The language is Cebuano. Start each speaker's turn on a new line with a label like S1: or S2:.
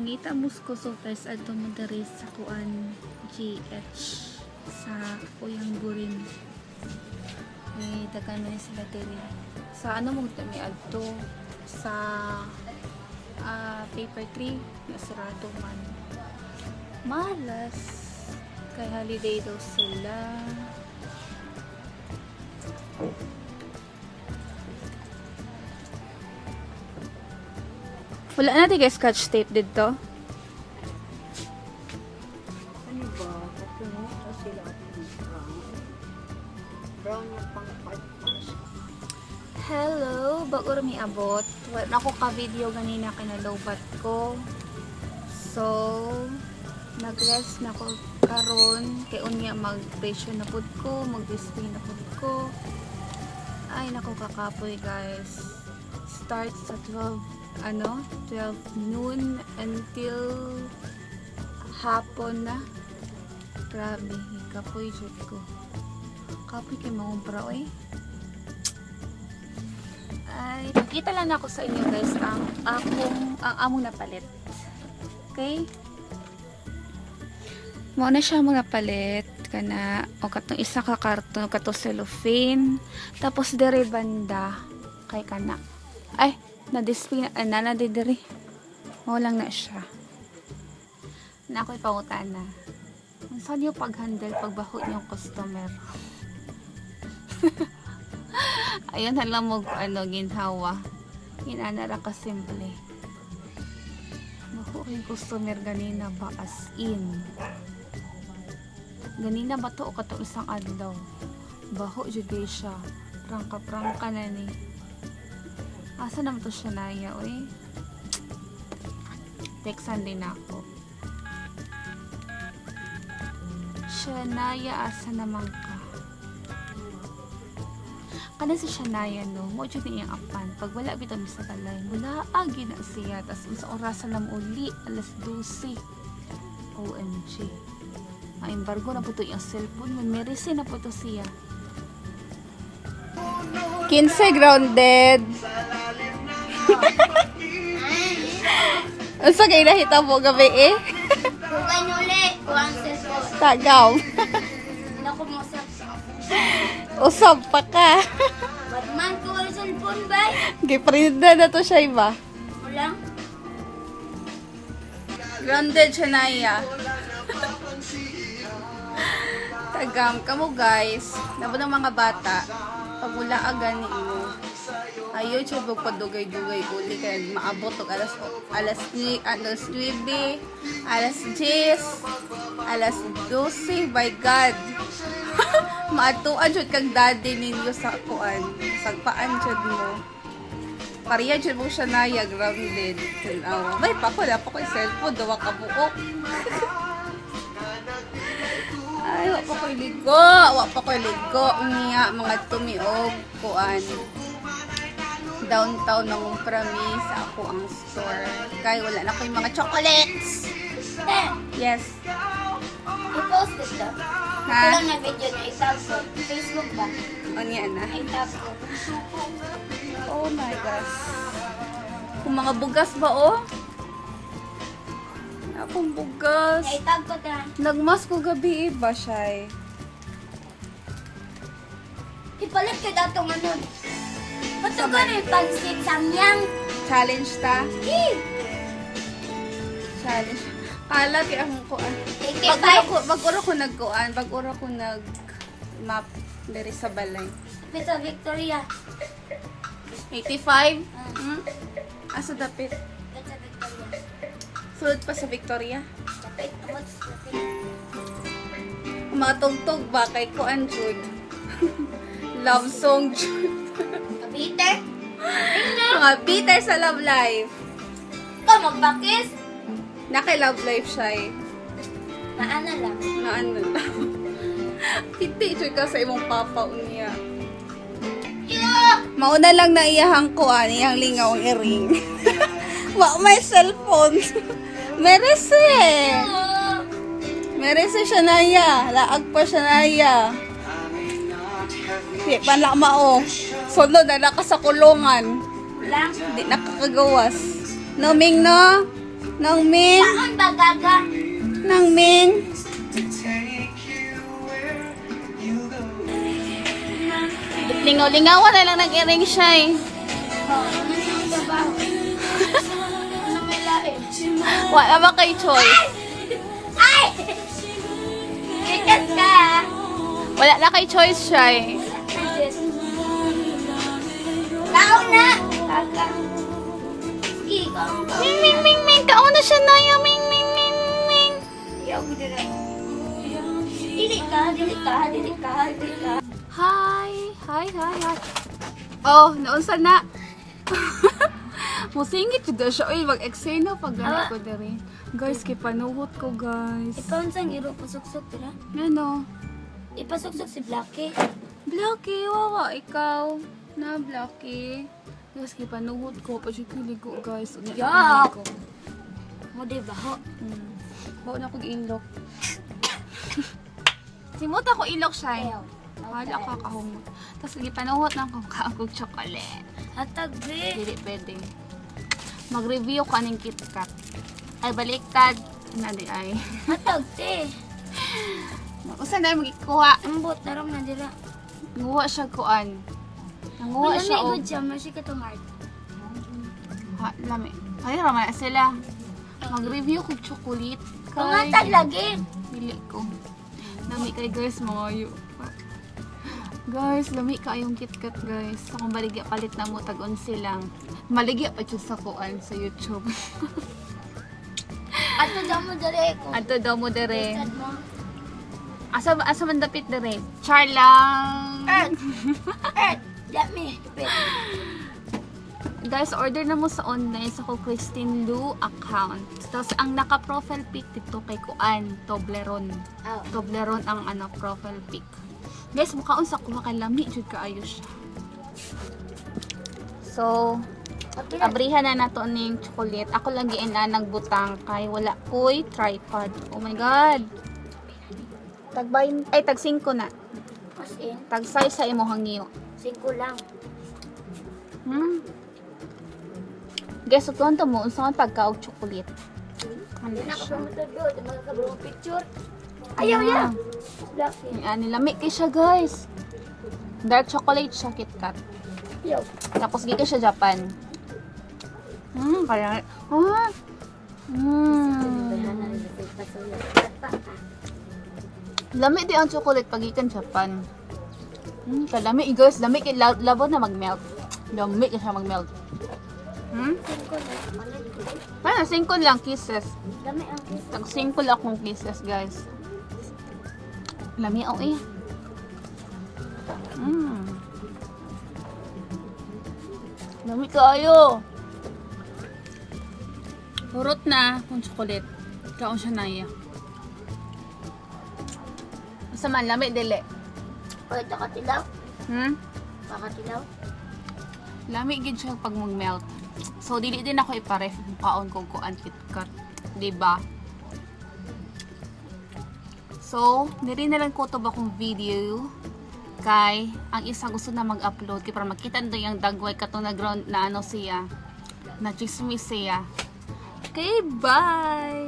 S1: Nangita mo ko first adto mo diri sa kuan GH sa Uyanggurin. Eh, daghan man sila diri. Sa ano mo mi adto sa paper 3 na sarado man. Malas kay holiday daw sila. Wala na guys scotch tape dito.
S2: Ano ba? Tatlo sa sila at brown. Brown yung pang part.
S1: Hello, bago mi abot. Wala na ako ka-video ganina kinalobat ko. So, nag-rest na ko karon kay unya mag-presyo na pud ko, mag-display na pud ko. Ay nako kakapoy, guys. Start sa 12 ano, 12 noon until hapon na. Grabe, kapoy jud ko. Kapoy kay mangumpra oy. Ay, pakita lang ako sa inyo, guys, ang akong ang among napalit. Okay? Mao na siya among napalit kana o katong isa ka karton kato cellophane, tapos dere banda kay kana ay na display na na, na di dere mao lang na siya na ako'y pangutana. Unsa niyo pag-handle pagbaho niyong customer? Ayun na lang mo ano ginhawa. Inana ra ka simple. Naku, yung customer ganina ba, as in. Ganina ba to o kato isang adlaw? Baho jud kay siya. Prangka-prangka na ni. Asa naman to siya naya, oy? Texan din ako. Shania, asa naman ka? Kana si Shania, no, mo jud ni iyang apan. Pag wala bitaw mi sa balay, mula agi na siya. Tas unsa orasan na uli? Alas 12. OMG. Maembargo na po to iyang cellphone. May merisi na po to siya. 15 grounded. Unsa kay nahita mo gabi eh?
S3: Kugay nuli, kuang cellphone.
S1: Tagaw.
S3: Naku mo sa
S1: Usab pa ka.
S3: Batman ko ang cellphone ba?
S1: Giprinda na to siya iba.
S3: Walang.
S1: Grounded siya na iya. Tagam kamo, guys. Nabo ng mga bata. Pag wala agad ni imo. Ayo siya padugay-dugay uli kay maabot og alas alas ni alas 9, alas 10, alas 12, by God. Maatuan jud kag daddy ninyo sa kuan. Sagpaan jud mo. Pareha jud mo siya naya grounded. Tanawa. May pa ko na pa ko yung cellphone duwa ka buok. Ay, wa pa ko'y ligo. Wa pa ko'y ligo. Unya, mga tumiog, kuan. Downtown ng prami sa ako ang store. Kay wala na ko'y mga chocolates.
S3: Te,
S1: Yes.
S3: I-post ito.
S1: Ha?
S3: Ito lang na video na itag ko. Facebook ba?
S1: Unya na.
S3: Itag ko.
S1: Oh my gosh. Kung mga bugas ba, oh? Akong bugas.
S3: Itag ko ta.
S1: Nagmas ko gabi eh, ba siya eh.
S3: Ipalit ko datong ano. Ba't ko na yung pansit samyang?
S1: Challenge ta.
S3: Eh!
S1: Challenge. Kala ti akong kuan.
S3: 85?
S1: Bag-ura ko nagkuan, bag-ura ko nag map diri sa balay.
S3: Dapit sa Victoria.
S1: 85?
S3: Ah.
S1: Hmm? Asa dapit?
S3: Dapit sa Victoria.
S1: Sulod pa sa Victoria.
S3: Dapit. Amot sa dapit.
S1: Mga tugtog ba kay kuan jud. Love song jud.
S3: Cavite?
S1: Mga bitter sa love life.
S3: Ikaw magbakis?
S1: Naki love life siya eh.
S3: Maana lang.
S1: Na ano lang. Piti jud ka sa imong papa unya.
S3: Yeah!
S1: Mauna lang na iyahang kuan, iyang lingaw ang iring. Wa may cellphone. Merese. Merese siya na iya. Laag pa siya na iya. Di pa na mao. Sunod na ka sa kulungan.
S3: Lang.
S1: Di nakakagawas. No, Ming, no? Nang Ming.
S3: Kaon ba gaga?
S1: Nang Ming. Lingaw-lingawan na lang nag-ring siya eh.
S3: Ano may lain?
S1: Wala ba kay choice?
S3: Ay! Kikas ka!
S1: Wala na kay choice siya eh.
S3: Tao na! Gaga. Sige, kaon ka.
S1: Ming, ming, ming, ming. Kauna siya na yung ming, ming, ming, ming.
S3: Ayaw ko dira. Dili ka, dili ka, dili ka, dili ka.
S1: Hi! Hi, hi, hi. Oh, naunsa na. Musingit jud siya. Uy, mag-eksena pag gani ko diri. Guys, kay panuhot ko, guys.
S3: Ikaw unsang iro pasuksok dira?
S1: Ano?
S3: Ipasuksok si Blackie.
S1: Blackie, wawa ikaw. Na, Blackie. Guys, kay panuhot ko. Pa siya kiligo, guys. Unya,
S3: Yuck!
S1: ko.
S3: Mo di ba ho?
S1: Bawa na akong ilok. Simot ako ilok siya. Eh. Wala ka kahumot. Tapos gipanuhot na akong kaagog chocolate.
S3: Hatag be.
S1: Dili pwede. Mag-review ka ng KitKat. Ay, baliktad. Na di ay.
S3: Hatag te.
S1: Usa na magikuha.
S3: Ambot naram na dira.
S1: Nguha siya kuan. Nanguha
S3: Wala
S1: siya
S3: na
S1: og
S3: good siya, masih katong art.
S1: Ha, lami. Ay, rama na sila. Mag-review kog chocolate.
S3: Pangatag lagi.
S1: Dili ko. Lami kay guys, mga Guys, lami ka yung KitKat guys. Akong baligya palit na mo tag 11 lang. Maligya pa jud sa kuan sa YouTube.
S3: Ato daw mo dere ko.
S1: Adto daw mo dere.
S3: Sad mo.
S1: Asa asa man dapit dere? Char lang.
S3: Earth. Earth. Let me. Wait.
S1: Guys, order na mo sa online sa ko Christine Lu account. Tapos ang naka-profile pic dito kay Kuan, Toblerone.
S3: Oh.
S1: Toblerone ang ano profile pic. Guys, mukhaon sa kuha kay lami jud kaayo siya. So,
S3: Okay na.
S1: abrihan na nato ning chocolate. Ako lang giina nagbutang kay wala koy tripod. Oh my God. Tag ay tag 5 na.
S3: As in,
S1: Tag size sa imong hangiyo.
S3: singko lang.
S1: Guys, utuan to mo unsa man pagkaog chocolate. Ano
S3: Hindi na
S1: siya?
S3: ka pumutod do. Di magkakaroon picture. Ayaw ya. Blackie.
S1: Ani lami kay siya, guys. Dark chocolate siya, KitKat.
S3: Ayaw.
S1: Tapos gikan siya Japan. Kaya ah. Lami di ang chocolate pag gikan Japan. Kalami eh, guys, lami kay labo na mag-melt. Lami kay siya mag-melt.
S3: Singko na. Palit ko.
S1: Ano, singko lang kisses.
S3: Dami ang kiss.
S1: Tag singko lang akong kisses, guys. Lami oh eh. Lami kaayo. Hurot na kung chocolate. Kaon siya na iya. Basta man, lami dili.
S3: Oy, takatilaw. Takatilaw.
S1: Lami gid siya pag mag-melt. So dili din ako iparef kaon kog kuan KitKat, 'di ba? So, diri na lang ko to ba akong video kay ang isa gusto na mag-upload kay para makita nito yung dagway katong nag na ano siya na chismis siya. Okay, bye.